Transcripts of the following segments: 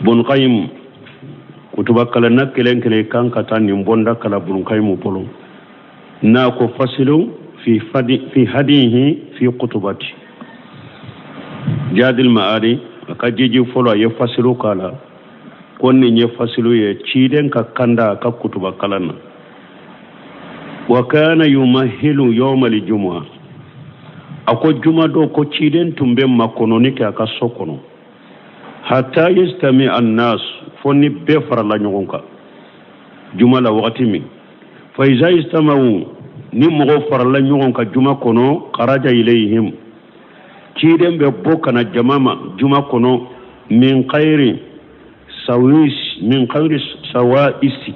Bun Qayyim kutuba kalanna kelen kelen kan ka taa nin bonda kalan Bun Qayyim bolo n'a ko fasilu fi fadi fi hadihi fi kutubati Jadil Ma'adi a ka jiji fɔlɔ a ye fasilu k'a la ko nin ye fasilu ye ciden ka kanda a ka kutuba kalan na wa kana yumahilu yawmal jumu'a a ko juma don ko ciden tun bɛ makɔnɔni kɛ a ka so kɔnɔ hatta yajtami annas fo ni bɛɛ farala ɲɔgɔn kan juma la wagati min fa iza ijtama'u ni mɔgɔw farala ɲɔgɔn kan juma kɔnɔ kharaja ilayhim ciden bɛ bɔ ka na jama ma juma kɔnɔ min khayri sawis min khayri sawaisi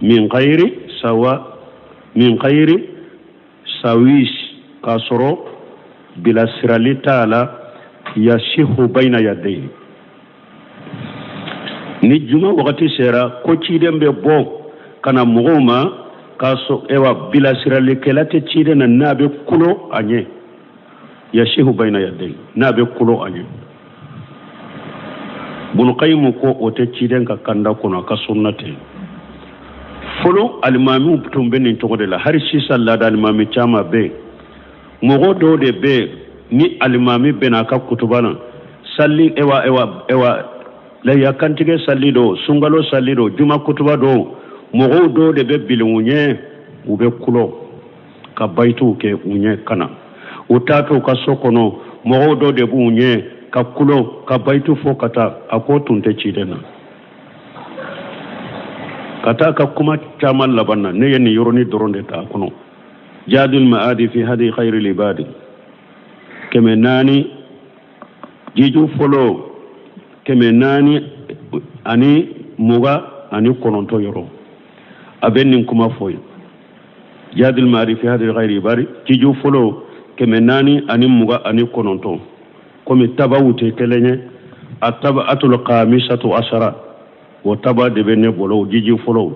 min khayri sawa min khayri sawis k'a sɔrɔ bilasirali t'a la yasihu bayna yadayhi ni juma wagati sera ko ciden bɛ bɔ ka na mɔgɔw ma k'a sɔrɔ ewa bilasiralikɛla tɛ ciden na n'a bɛ kulo a ɲɛ yasihu bayna yadayhi n'a bɛ kulo a ɲɛ Bunu Qayyim ko o tɛ ciden ka kanda kɔnɔ a ka sunna tɛ fɔlɔ alimamiw tun bɛ nin cogo de la hali sisan laada alimami caman bɛ yen mɔgɔ dɔw de bɛ yen ni alimami bɛna a ka kutuba na sali ewa ewa ewa lahiya kantigɛ sali don sunkalo sali don juma kutuba don mɔgɔw dɔw de bɛ bilin u ɲɛ u bɛ kulo ka bayituw kɛ u ɲɛ ka na u taatɔ u ka so kɔnɔ mɔgɔw dɔ de b'u ɲɛ ka kulo ka bayitu fɔ ka taa a k'o tun tɛ ciden na ka taa ka kuma caman laban na ne ye nin yɔrɔnin dɔrɔn de ta a kɔnɔ jadul ma'adi fi hadi khairil ibadi 400 jiju fɔlɔ 429 yɔrɔ a bɛ nin kuma fɔ yen jadul ma'adi fi hadi khairil ibadi jiju fɔlɔ 429 komi tabaw tɛ kelen ye a tabaatul khamisatu asara o taba de bɛ ne bolo jiji fɔlɔ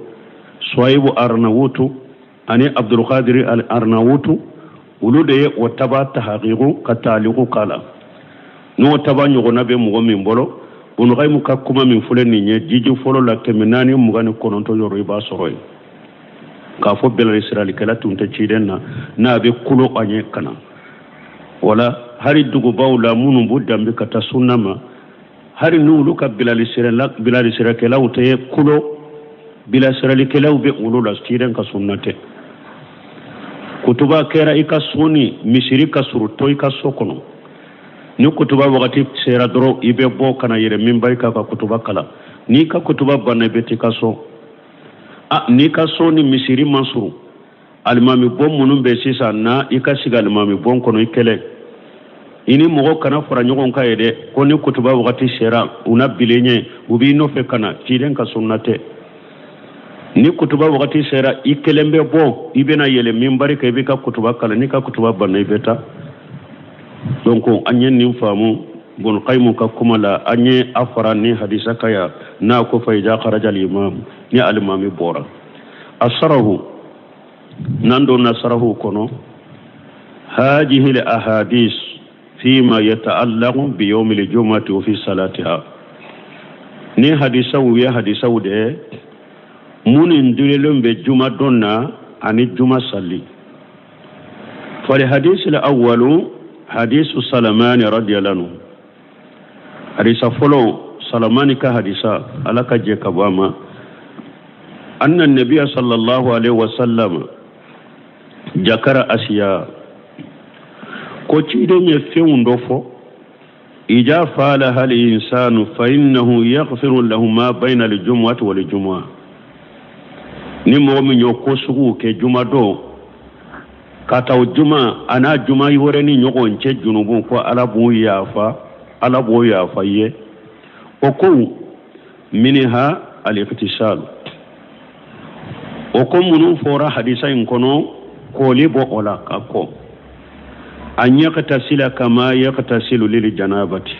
suwayibu arnawutu ani abdulkadiri al arnawutu olu de ye o taba tahakiku ka taaliku k'a la n'o taba ɲɔgɔnna bɛ mɔgɔ min bolo Bunu Qayyim ka kuma min filɛ nin ye jiji fɔlɔ la 429 yɔrɔ i b'a sɔrɔ yen k'a fɔ bilasiralikɛla tun tɛ ciden na n'a bɛ kulo a ɲɛ ka na wala hali dugubaw la minnu b'u danbe ka taa sunna ma hali n'olu ka bilalisiralikɛlaw tɛ kulo bilasiralikɛlaw bɛ olu la ciden ka sunna tɛ kutuba kɛra i ka so ni misiri ka surun to i ka so kɔnɔ ni kutuba wagati sera dɔrɔn i bɛ bɔ ka na yɛrɛ minbari kan ka kutuba kalan n'i ka kutuba banna i bɛ t'i ka so a n'i ka so ni misiri man surun alimami bon minnu bɛ sisan na i ka sigi alimami bon kɔnɔ i kelen i ni mɔgɔ kana fara ɲɔgɔn kan ye dɛ ko ni kutuba wagati sera u na bil'i ɲɛ u b'i nɔfɛ ka na ciden ka sunna tɛ ni kutuba wagati sera i kelen bɛ bɔ i bɛna yɛlɛ minbari kan i b'i ka kutuba kalan n'i ka kutuba banna i bɛ taa donc an ye nin faamu Bunu Qayyim ka kuma la an ye a fara ni hadisa kan yan n'a ko fa iza kharaja al-imam ni alimami bɔra a sarahu n'an donna sarahu kɔnɔ hadihi al-ahadis fima yata'allaqu bi yawmi al-jum'ati wa fi salatiha ni hadisaw ye hadisaw de ye minnu dulilen bɛ juma don na ani juma sali fal hadisi al-awwalu hadisu salamani radiyallahu anhu hadisa fɔlɔ salamani ka hadisa ala ka jɛ ka bɔ a ma anna nabiya sallallahu alaihi wasallam jakara asiya ko ciden ye fɛnw dɔ fɔ ija fala hal insanu fa innahu yaghfiru lahu ma bayna al-jumu'ati wal jumu'a ni mɔgɔ min y'o ko suguw kɛ juma don ka taa o juma a n'a juma wɛrɛ ni ɲɔgɔn cɛ junubu ko ala b'o yafa ala b'o yafa i ye o kow minha al-ightisal o ko minnu fɔra hadisa in kɔnɔ koli bɔ o la ka ko an yaghtasila kama yaghtasilu lil janabati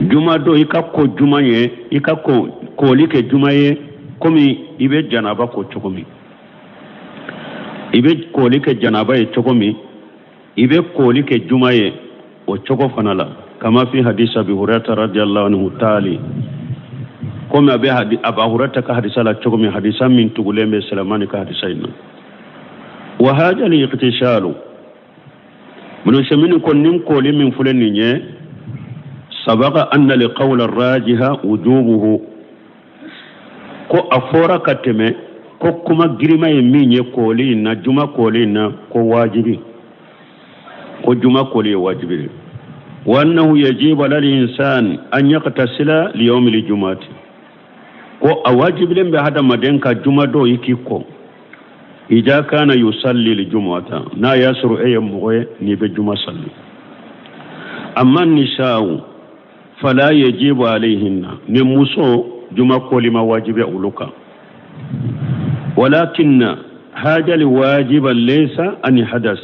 juma don i ka ko juma ye i ka ko koli kɛ juma ye komi i bɛ janaba ko cogo min i bɛ koli kɛ janaba ye cogo min i bɛ koli kɛ juma ye o cogo fana la Kama fi hadisi Abi Hurairata radiyallahu anhu taali, komi a bɛ Aba Hurairata ka hadisa la cogo min, hadisa min tugulen bɛ Salamani ka hadisa in na. Wa hajal iqtisalu Ibn Usaymin ko nin koli min filɛ nin ye, sabaga anna li qawla rajiha wujubuhu, ko a fɔra ka tɛmɛ ko kuma girima ye min ye koli in na, juma koli in na, ko wajibi, ko juma koli ye wajibi de. Wa annahu yajibu ala al-insan an yaqtasila li yawmi al-jumu'ati, ko a wajibilen bɛ hadamaden kan juma don i k'i ko, ida kana yusalli al-jumu'ata, n'a y'a sɔrɔ e ye mɔgɔ ye n'i bɛ juma salli. Amma nisa'u fala yajibu alayhinna, ni muso juma koli ma wajibi olu kan. Walakinna hajali wajiba laysa ani hadas,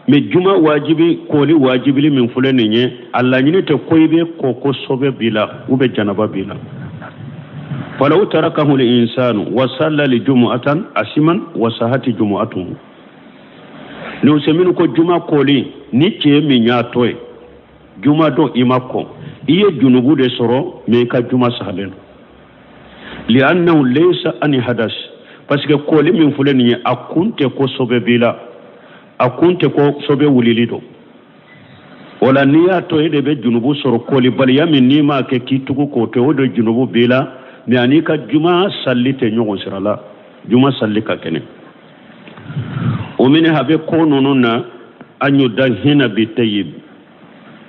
mais juma wajibi koli wajibili min filɛ nin ye, a laɲini tɛ ko i bɛ ko ko sobe b'i la ou bien janaba b'i la. Falaw tarakahu l-insanu wa salla li jumu'atan asiman wa sahati jumu'atuhu. Ni Usaymin ko juma koli, ni cɛ min y'a to yen juma don i ma ko, i ye junubu de sɔrɔ, mais i ka juma sahalen don. Li'annahu laysa ani hadas, parce que koli min filɛ nin ye, a kun tɛ ko sobe b'i la, a kun tɛ ko sobe wulili don. O la n'i y'a to, e de bɛ junubu sɔrɔ. Kolibaliya min n'i m'a kɛ k'i tugu k'o to, o de junubu b'i la, mais an'i ka juma salli tɛ ɲɔgɔn sira la, juma salli ka kɛnɛ. O minha, a bɛ ko ninnu na, an yudahina bi tayyib,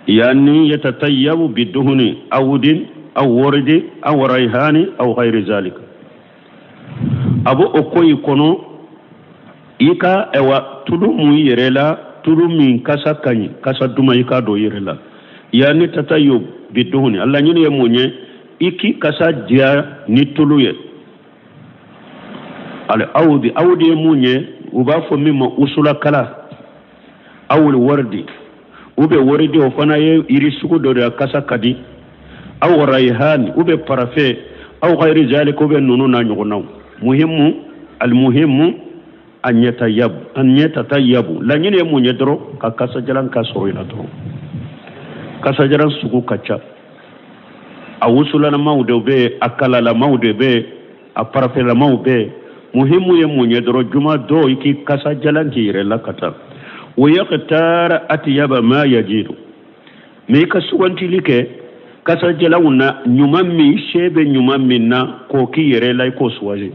yani yatatayyabu biduhuni awudin aw waridi aw rayhani aw ghayri zalika. A b'o o ko in kɔnɔ, i ka ɛwa tulu mun i yɛrɛ la, tulu min kasa ka ɲi, kasa duman, i k'a don i yɛrɛ la. Yani tatayyub biduhuni, a laɲini ye mun ye? I k'i kasa diya ni tulu ye. Ale awudi, awudi ye mun ye? U b'a fɔ min ma usulakala, awul waridi ou bien waridi, o fana ye yiri sugu dɔ de ye, kasa ka di. Aw rayhan ou bien parfum, aw ghayri zalika, ou bien ninnu n'a ɲɔgɔnnaw. Muhimu almuhimu an yatayyab, an yatatayyabu, laɲini ye mun ye dɔrɔn? Ka kasajalan ka sɔrɔ i la dɔrɔn. Kasajalan sugu ka ca, a wusulalamaw de bɛ yen, a kalalamaw de bɛ yen, a parfumlamaw bɛ yen. Muhimu ye mun ye dɔrɔn? Juma don i k'i kasajalan k'i yɛrɛ la ka taa. Wa yaqtara atyaba ma yajidu, mais i ka sugantili kɛ kasajalanw na, ɲuman min se bɛ ɲuman min na, k'o k'i yɛrɛ la, i k'o suwazi.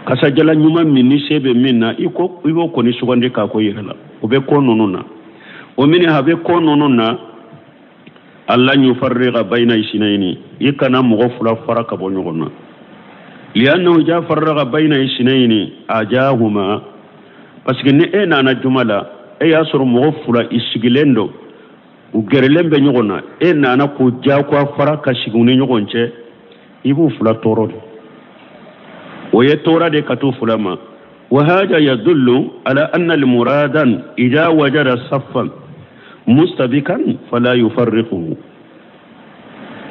Kasajalan ɲuman min ni se bɛ min na, i ko i b'o kɔni sugandi k'a k'o yɛrɛ la. O bɛ ko ninnu na. O minha, a bɛ ko ninnu na, alla yufarriqa bayna isnayni, i kana mɔgɔ fila fara ka bɔ ɲɔgɔn na. Li'annahu ja farraqa bayna isnayni ajahuma, parce que ni e nana juma la, e y'a sɔrɔ mɔgɔ fila i sigilen don, u gɛrɛlen bɛ ɲɔgɔn na, e nana k'u diyagoya fara ka sigi u ni ɲɔgɔn cɛ, i b'u fila tɔɔrɔ de. O ye tɔɔrɔ de ka t'u fila ma. Wa hada yadullu ala anna al-muradan idha wajada saffan mustabikan fala yufarriquhu.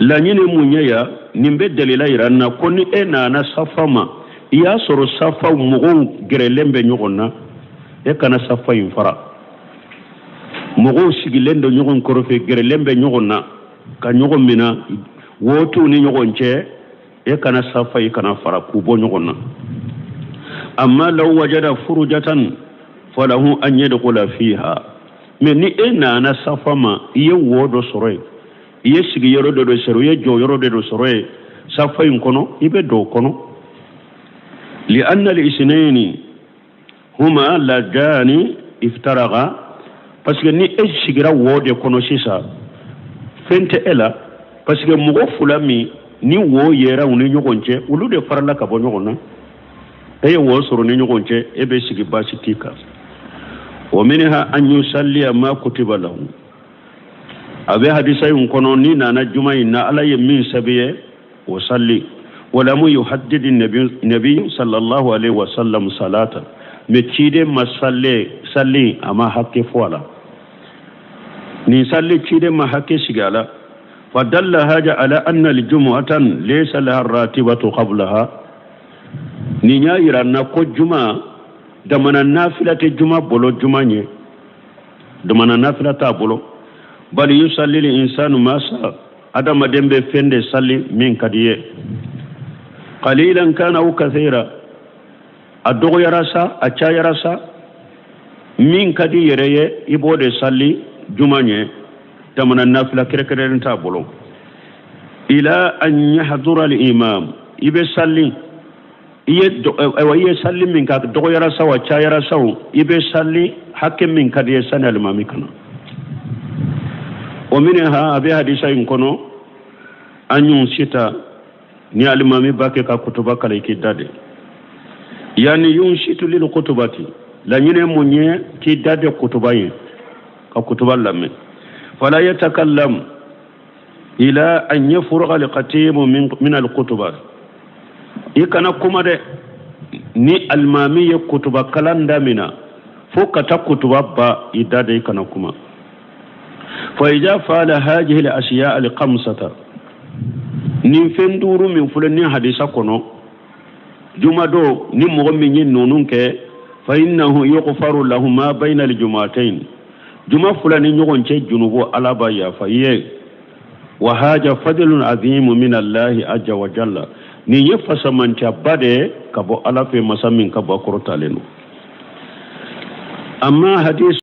Laɲini mun ye ya? Nin bɛ dalila yira n na ko ni e nana safa ma, i y'a sɔrɔ safa mɔgɔw gɛrɛlen bɛ ɲɔgɔn na, e kana safa in fara. Mɔgɔw sigilen don ɲɔgɔn kɔrɔfɛ, gɛrɛlen bɛ ɲɔgɔn na ka ɲɔgɔn minɛ, wo t'u ni ɲɔgɔn cɛ, e kana safa i kana fara k'u bɔ ɲɔgɔn na. Amma law wajada furujatan falahu an yadkhula fiha, mais ni e nana safa ma, i ye wo dɔ sɔrɔ yen, i ye sigiyɔrɔ dɔ de sɔrɔ, i ye jɔyɔrɔ dɔ de sɔrɔ yen safa in kɔnɔ, i bɛ don o kɔnɔ. Li'anna al-isnayni huma ladani iftaraga, parce que ni e sigira wo de kɔnɔ sisan, fɛn tɛ e la, parce que mɔgɔ fila min ni wo yera u ni ɲɔgɔn cɛ, olu de farala ka bɔ ɲɔgɔn na. E ye wo sɔrɔ ni ɲɔgɔn cɛ, e bɛ sigi, baasi t'i kan. Wa minha an yusalliya ma kutiba lahu, a bɛ hadisa in kɔnɔ, n'i nana juma in na, Ala ye min sɛbɛn ye, o salli. Walamu yuhaddidi nabi sallallahu alaihi wasallam salata, mais ciden ma salli, salli a ma hakɛ fɔ a la, nin salli ciden ma hakɛ sigi a la. Fadalla haja ala anna aljumu'atan laysa laha ratibatu qablaha, nin y'a yira n na ko juma damana nafila tɛ juma bolo, juma ɲɛ damana nafila t'a bolo. Bal yusalli l insanu ma sa, adamaden bɛ fɛn de sali min ka di ye, qalilan kana aw kathira, a dɔgɔyara sa, a cayara sa, min ka di yɛrɛ ye, i b'o de sali juma ɲɛ. Tamana nafila kɛrɛnkɛrɛnnen t'a bolo. Ila an yahdura al imam, i bɛ sali i ye, ayiwa, i ye sali min kɛ, dɔgɔyara sa wa, cayara sa o, i bɛ sali hakɛ min ka di ye sani alimami ka na. O minha, a bɛ hadisa in kɔnɔ, an yunsita, ni alimami b'a kɛ ka kutuba kalan, i k'i da de. Yani yunsitu lil kutubati, laɲini mun ye k'i da de kutuba ye, ka kutuba lamɛn. Fala yatakallam ila an yafruga alkhatibu min alkutuba, i kana kuma dɛ ni alimami ye kutuba kalan damina fo ka taa kutuba ban, i da de, i kana kuma. Fa ida faala hajihi al ashiya al khamsata, nin fɛn duuru min filɛ ni hadisa kɔnɔ, jumadon ni mɔgɔ min ye ninnu kɛ, fa innahu yughfaru lahu ma bayna al jumatayn, juma fila ni ɲɔgɔn cɛ junubu, Ala b'a yafa i ye. Wa haja fadlun azimu min Allahi azza wa jalla, nin ye fasamantiyaba de ye ka bɔ Ala fɛ, masa min ka bɔ kɔrɔtalen don. Amma hadis